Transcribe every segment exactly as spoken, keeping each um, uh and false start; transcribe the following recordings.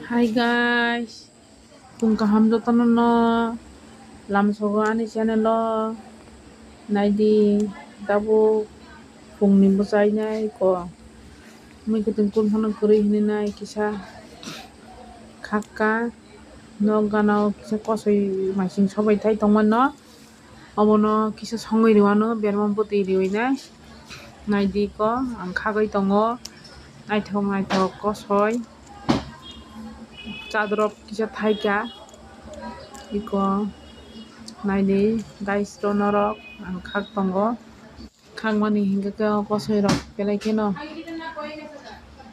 Hi guys, phung kaham jotono no lamsogo ani channel o naidi tabuk phungni bwchainai ko mui kwtwng kun phano kwrwi hinwi nai kisa khakka nok gana o kisa kosoi maising sobai thai tongmano. Obono kisa songwi rwano berma bwtwi riwi nai. Naidi ko ang khagwi tongo. Naithok naithok kosoi. Chadrop kisa thaika. Iko naidi guys to norok ang khak tongo. Khakmani hinkhe khe o kosoi rok belai kheno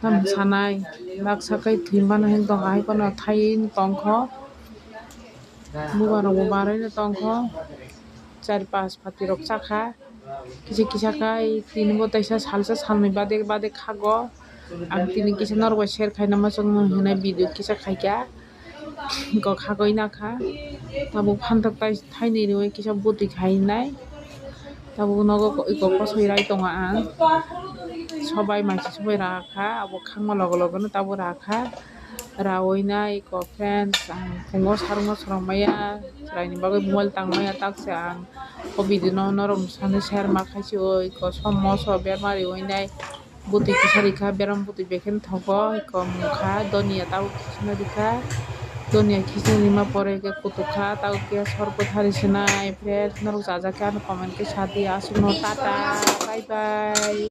tamo sanai baksa kai thwi mano hinwi tongkha hai phano thaiwi tongkho. Bubar rok bo barwi no tongkho. Char pas pati rok chakha. Kisa kisa khai tini bo teisa salsa salnwi bade bade khago. Ang tini kisa norok bai share khaina muchungmung hinwi video kisa khaikha. Iko khagwi nakha. Tabuk phantok tai thainwi rwi kisa bwtwi khainai. Tabuk nogo iko kosoi rai tongo ang. Sobai maising sobai rakha, abo khakma logo logo no tabuk rakha. Rawi nai iko friends, ang phungo sarungno swrwng maya, chwraini bagwi mobile tang maya, taksa ang o video no norok sani share ma khaisio, iko som moso berma riwi nai. Bwtwi kisa rikha, beram bwtwi bekheno thogo, iko mungkha, donia tabuk khisina rikha, donia khisina rima pore khe kutukha, tabuk khe sor kwthari sinai, friends norok chajakhe ano comment khe sadi, aswkno tata, bye bye.